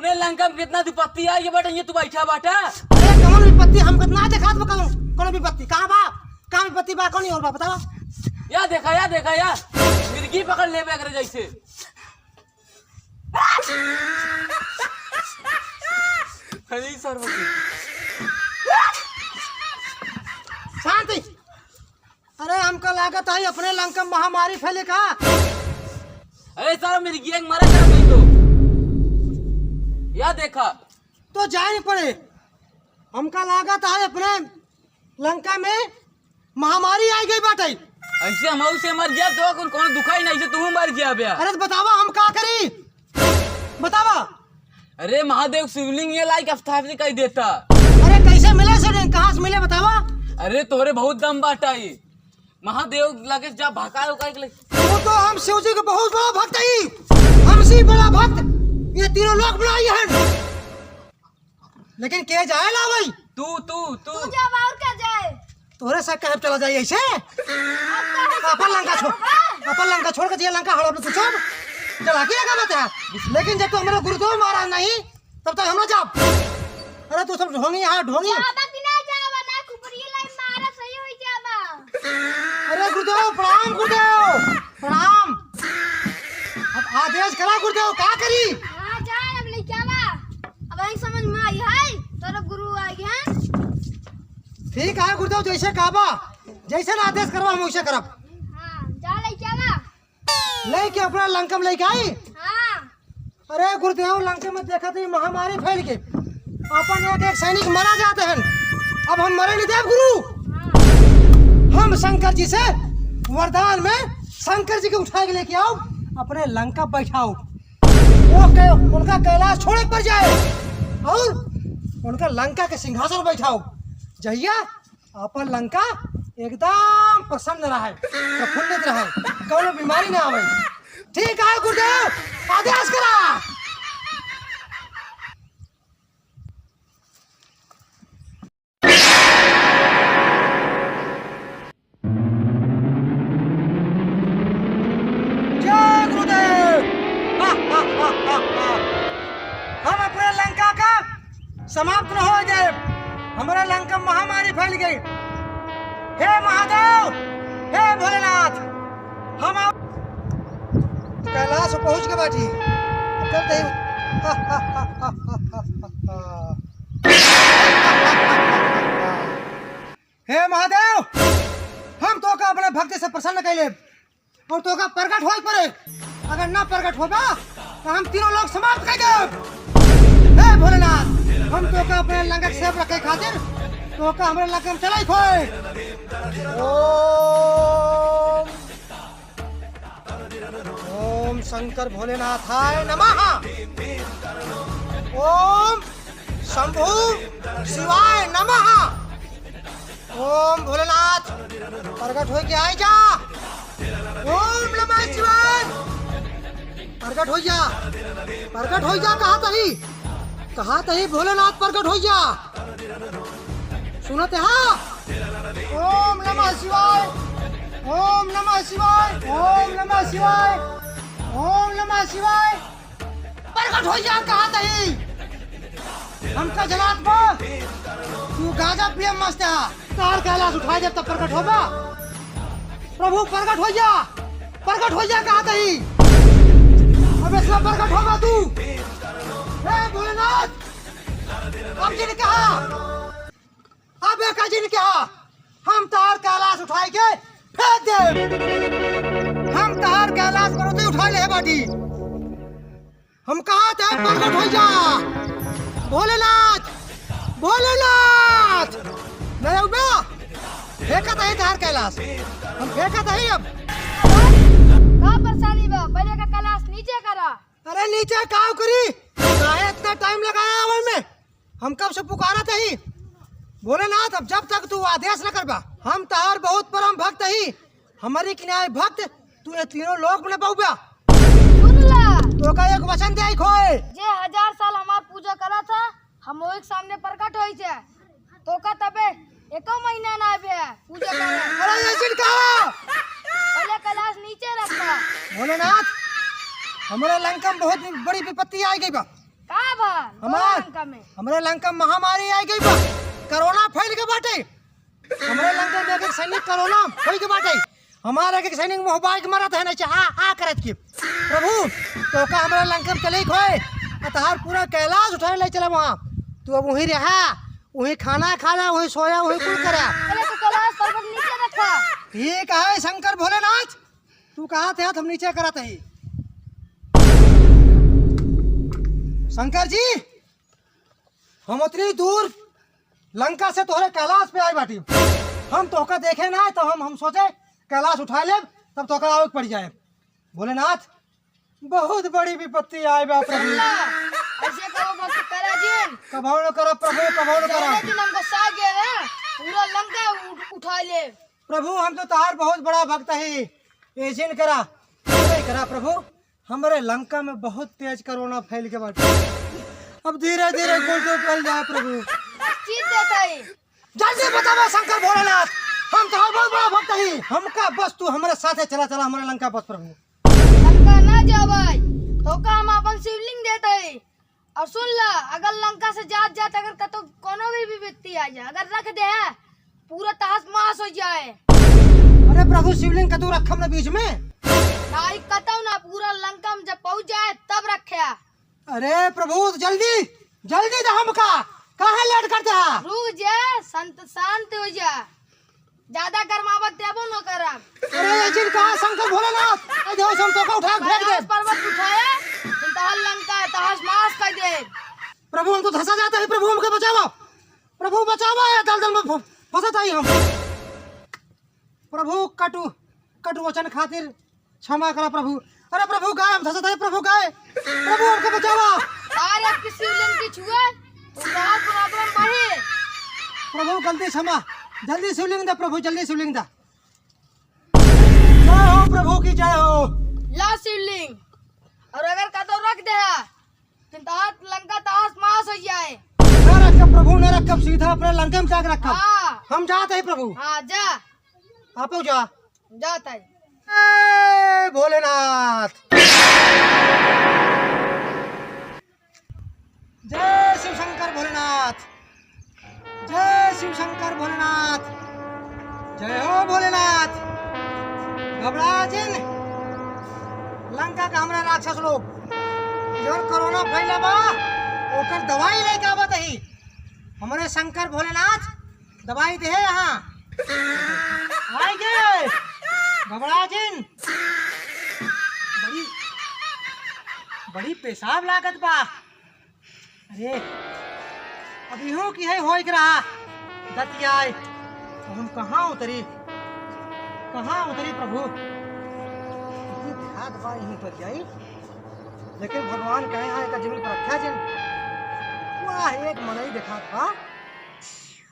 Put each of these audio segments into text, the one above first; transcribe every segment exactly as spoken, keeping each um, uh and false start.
अरे लंका में कितना विपत्ति आई बाटे, ये तू बैठा बाटा। अरे कौन विपत्ति? हमका ना देखात बा कौन, कौन विपत्ति? कहाँ बा? कहाँ विपत्ति बा? कौन और बा? बतावा। या देखा, या देखा, या मिर्गी पकड़ लेबे करे जैसे। अरे सर बची। शांति। अरे हमका लागत है अपने लंका में महामारी फैले का? अरे सारा मिर्गिया के मारा कर दे तो। या देखा। तो जाए नहीं पड़े। हमका लागत है अपने लंका में महामारी आई गई बाटे। ऐसे हम से मर जाए तो कौन, कौन दुखाई नहीं से तू मर जाए बे। अरे तो बतावा हम का करी? बतावा। अरे महादेव शिवलिंग ये लाइक स्थापित कर देता। अरे कैसे मिले शिवलिंग, कहाँ से मिले बतावा? अरे तोरे बहुत दम बाटा ई। महादेव लगे जा भकाय उकाय के ले। वो तो हम शिव जी के बहुत बड़ा भक्त ही। हमसे बड़ा भक्त ये तीनों लोक बनाई है। लेकिन के जाए ला भाई? तू, तू, तू। तू जा और का जाए? तोरे से कहे चला जाए ऐसे? अब का है? अपन लंका छोड़, अपन लंका छोड़ के जिया लंका हड़प तू सब। चला के का बता? लेकिन जब तो हमारा गुरुदेव महाराज नहीं, तब तक हम ना जाब। अरे तू सब ढोंगी यहाँ ढोंगी। बाबा की ना जावा ना, कुपरी लाई मारा सही होई जावा। अरे गुरुदेव, प्रणाम गुरुदेव, प्रणाम। अब आदेश करा गुरुदेव, का करी? हाँ, जा अब लेके आवा। अब आई समझ में आई है, तोरा गुरु आ गया। ठीक है गुरुदेव, जैसे कहबा, जैसे ना आदेश करबा हम वैसे करब। हाँ, जा लेके आवा। लेके अपना लंका में लेके आई। हाँ। अरे गुरुदेव, लंका में देखा तो ये महामारी फैल गई, अपन एक एक सैनिक मरा जाते हैं। अब हम मरे नहीं देव गुरु। हाँ। हम शंकर जी से वरदान में शंकर जी के उठा के लेके आओ, अपने लंका बैठाओ, वो कै-, उनका कैलाश छोड़े पर जाए और उनका लंका के सिंहासन बैठाओ। जहिया अपन लंका एकदम प्रसन्न रहे, प्रफुल्लित रहे, कौनो बीमारी ना आवे। ठीक है गुरुदेव, आदेश करा। जय गुरुदेव। हम अपने लंका का समाप्त न हो जाए, हमारा लंका महामारी फैल गई। हे महादेव, हे भोलेनाथ, हम आप कैलाश पहुंच के बाटी। चलते ही हे महादेव, हम तोका अपने भक्ति से प्रसन्न कैले और तोका प्रकट होई पड़े। अगर ना प्रकट होबा तो हम तीनों लोग समाप्त कर देब। हे भोलेनाथ, हम तोका अपने लंका के सेफ रखे खातिर तोका हमरे लंका में चलाई खोए। ओम ओम शंकर भोलेनाथाय नमः। ओम शंभु शिवाय नमः। ओम भोलेनाथ प्रकट होइके आई जा। ओम नमः शिवाय। प्रकट होइ जा, प्रकट होइ जा, कहा तही, कहा तही भोलेनाथ प्रकट होइ जा। सुनत हा? ओम नमः शिवाय, ओम नमः शिवाय, ओम नमः शिवाय, ओम नमः शिवाय। प्रकट होइ जा, कहा तही। हमका जनात बा, तू गांजा पिए मस्त हा। तार कैलाश उठाए जब तब प्रकट होबा। प्रभु प्रकट होइ जा, प्रकट होइ जा, कहा तही। अब इसमें प्रकट होबा तू। हे भोलेनाथ, अब जिन कहा, अब एका जिन कहा, हम तार कैलाश उठाए के फेंक दे। हम तार कैलाश पर्वत उठा ले बाटी। हम कहा थे प्रकट होइ जा। भोलेनाथ, भोलेनाथ। नहीं उबा, फेंकत है तार कैलाश। हम फेंकत है अब। का परेशानी बा? पहले का कैलाश नीचे करा। अरे नीचे काव करी? काहे इतना टाइम लगाया आवे में? हम कब से पुकारत ही भोलेनाथ, अब जब तक तू आदेश न करबा। हम तहार बहुत परम भक्त ही, हमरे किनारे भक्त, तू ये तीनों लोक में न पउबा। सुन ला। तोका एक वचन दे खोए। जे हजार साल हमार पूजा करा था, हम वही के सामने प्रकट होई थे। तोका तबे एको महीना ना बे पूजा करे। अरे ये जिन कहा? पहले कैलाश नीचे रखा। भोलेनाथ, हमरे लंका में बहुत बड़ी विपत्ति आ गई बा। का हमार, लंका में। हमरे लंका में महामारी आइ गइ बा, कोरोना फैल के बाटे। हमरे लंका में एक एक सैनिक कोरोना होइ के बाटे। हमार एक एक सैनिक मुँह बाइ के मरत है, नहीं आ, आ करत की। प्रभु, तोहका हमरे लंका में चले के होए, आ तोहार पूरा कैलाश उठाए ले चला वहाँ। तू अब वहीं रहा, वहीं खाना खा ला, वहीं सोया, वहीं कुल करा। अरे तो कैलाश पर्वत नीचे रखा। ठीक है शंकर भोलेनाथ, तू कहा थे हम नीचे करत ही। शंकर जी, हम उतनी दूर लंका से तोहरे कैलाश पे आए बाटी। हम तोहका देखे ना तो हम, हम सोचे कैलाश उठा लेब, तब तोहका आवे के पड़ जाए। भोलेनाथ, बहुत बड़ी विपत्ति आए बा प्रभु। अल्लाह, ऐसे कहो भक्त करा जिन। कभो न करा प्रभु, कभो न करा। जौने दिन हमको साथ गए ना, पूरा लंका उठ-, उठा ले। प्रभु, हम तो तोहार बहुत बड़ा भक्त ही। ऐसे न करा, ऐसे न करा प्रभु, हमरे लंका में बहुत तेज कोरोना फैल के बाटे। अब धीरे धीरे कुल तो फैल जाए प्रभु। चीज देता ही। जल्दी बतावा शंकर भोलेनाथ, हम तोहार बहुत बड़ा भक्त ही। हमका बस तू हमरे साथे चला, चला हमरे लंका बस प्रभु। लंका ना जावाई, तोहका हम आपन शिवलिंग देत हई। और सुन ला, अगर लंका से जात जात अगर कतो कोनो भी विपत्ति आ जाए, अगर रख दे है, पूरा तहस महस हो जाए। अरे प्रभु, शिवलिंग कतो रखम ना बीच में। नहीं कतो ना, पूरा लंका में जब पहुंच जाए तब रखे। अरे प्रभु, जल्दी, जल्दी दे हमका, काहे लेट करते हैं? रुक जा, संत, शांत हो जा, ज्यादा गरमावत देबो न करब। अरे ये जिन कहा शंकर भोलेनाथ, ए देव से हम तोका उठा के फेंक दे। कैलाश पर्वत उठाए, हम तहर लंका तहस महस कर दे। प्रभु, हम तो धंसा जाता है, प्रभु हमके बचावा, प्रभु बचावा, ये दलदल में फ-, फंसत आई हम। प्रभु कटु, कटु वचन खातिर क्षमा करा प्रभु। अरे प्रभु गाय, हम धंसत है प्रभु गाय, प्रभु हमके बचावा। अरे आपके शिवलिंग की छुए, तो बहुत problem बढ़े। प्रभु गलती क्षमा, जल्दी शिवलिंग दा प्रभु, जल्दी शिवलिंग दा। जय हो प्रभु की जय हो। ला शिवलिंग, और अगर कतो रख दे है, फिर तहार लंका तहस महस हो जाए। ना रखब प्रभु, ना रखब, सीधा अपने लंका में जाके रखब। हाँ। हम जात है प्रभु। हाँ, जा। आपो जा। जात है। ए भोलेनाथ। जय शिव शंकर भोलेनाथ। जय शिव शंकर भोलेनाथ, जय हो भोलेनाथ। घबरा जिन, लंका का हमरा राक्षस लोग, जौन कोरोना फैला बा, ओकर दवाई लेके आवत ही। हमरे शंकर भोलेनाथ दवाई दे यहाँ। आइगे, घबरा जिन। बड़ी, बड़ी पेशाब लागत बा। अरे, अब इहूँ की है होइक रहा, गति आए। अब हम कहाँ उतरी, कहाँ उतरी प्रभु? ये देखात बा, यहीं उतर जाई। लेकिन भगवान कहे हैं, एका जमीन पर रखा जिन। वाह, एक मनई देखात बा।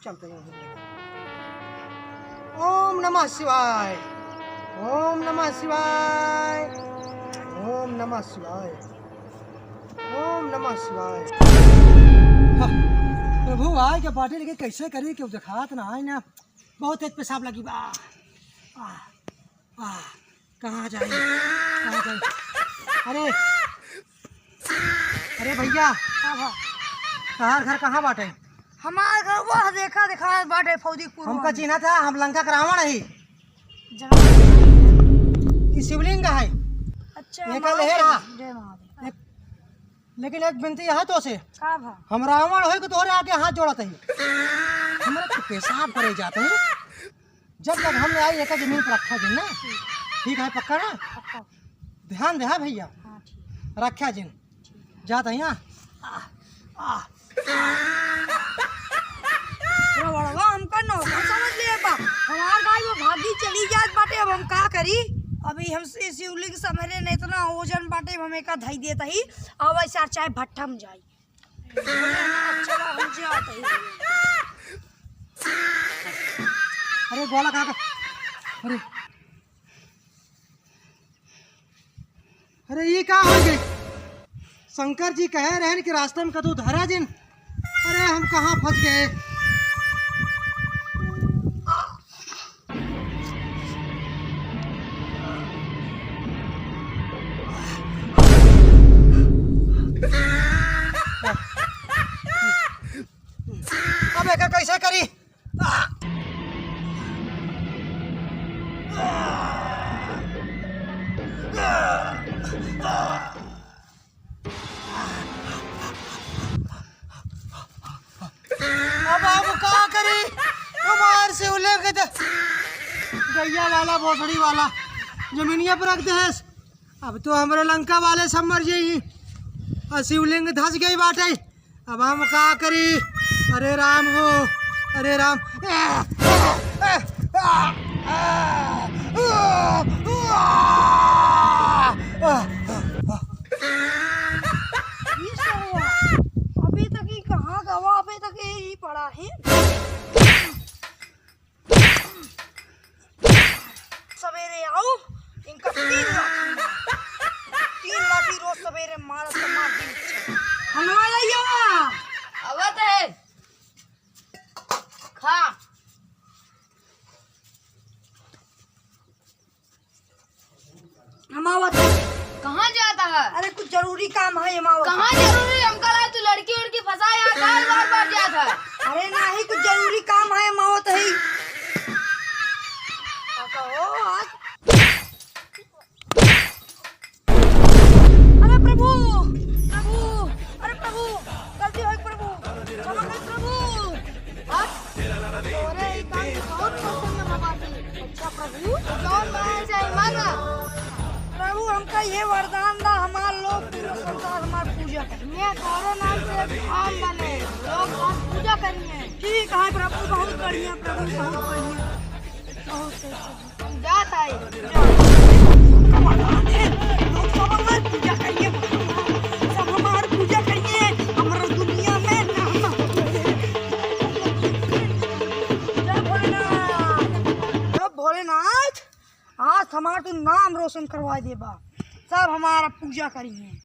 चलते हैं। ओम नमः शिवाय, ओम नमः शिवाय, ओम नमः शिवाय। ओम नमः शिवाय। हाँ, प्रभु आए के बाटे, लेकिन कैसे करी, केहू देखात ना आए ना, बहुत तेज पेशाब लगी बा। आ, आ, कहाँ जाई, कहाँ जाई? अरे, अरे भैया, का भा? तहार घर कहाँ बाटे? हमार घर वह देखा, देखा बाटे फौदीपुर हमका वाले। चिन्हा था, हम लंका के रावण ही। जहाँ ई शिवलिंग है। अच्छा, एका महादेव, लहे रहा। जय महादेव। एक लेकिन एक बिनती है तोसे। का भा? हम रावण होइके तोहरे आगे हाथ जोड़त ही। हमरा तो पेशाब करे जात ही। जब तक हम आई, एका जमीन पर रखा जिन ना। ठीक है, पक्का ना? पक्का। ध्यान दे, हाँ भैया। हाँ, ठीक। रखा जिन। जात ही ना। आ, आ। अरे बड़वा, हमका नौकर समझ ले बा। हमार गाय वो भागी चली जात बाटे, अब हम का करी? अभी हम शि-, शिवलिंग समरे नहीं, इतना ओजन बाटे, हम एका धई देत ही। अब ऐसा चाहे भट्ठा में जाई। अच्छा बा, हम जात ही। अरे ग्वाला कहाँ का? अरे, अरे ये का हो गई? शंकर जी कहे रहन कि रास्ते में कदू धरा जिन। अरे हम कहाँ फंस गए? अब हम का करी? हमार शिवलिंग त गैया वाला, भोसड़ी वाला जमीनिया पर रख देहेस। अब तो हमरे लंका वाले सब मर जाई। आ शिवलिंग धस गई बाटे। अब हम का करी? अरे राम हो, अरे राम। ई सरवा, अभी तक ई कहाँ गवा, अभी तक यही पड़ा है। सवेरे आओ, इनका तीन लाठी मार। तीन लाठी रोज सवेरे मारत तो मार दी। हलवा लइया। आवत है। खा। हम आवत है। कहाँ जाता है? अरे, कुछ जरूरी काम है, हम आवत है। कहाँ जरूरी? हमका लगा तू लड़की उड़की फंसा, यहाँ बार बार बार जाता है। अरे नहीं, कुछ जरूरी काम है, हम आवत है। काका हो, आज। अरे प्रभु, प्रभु, अरे प्रभु, गलती हो गई प्रभु, क्षमा कर प्रभु। हाँ? अरे, ई काम तो बहुत पसंद है बाबा जी। अच्छा प्रभु, जौन मांगे चाहे मांगा। प्रभु, हमका ये वरदान दा, हमार लोग पूरा संसार हमार पूजा करिए। तोरे नाम से धाम बने, लोग आज पूजा करिए। ठीक है प्रभु, बहुत बढ़िया प्रभु, बहुत बढ़िया, बहुत सही। हम जात आई। लोग सब हमार पूजा करिए, सब हमार पूजा करिए, हमरा दुनिया में नाम। जय भोलेनाथ। जय भोलेनाथ, आज हमार तू नाम रोशन करवा देबा, सब हमारा पूजा करिए।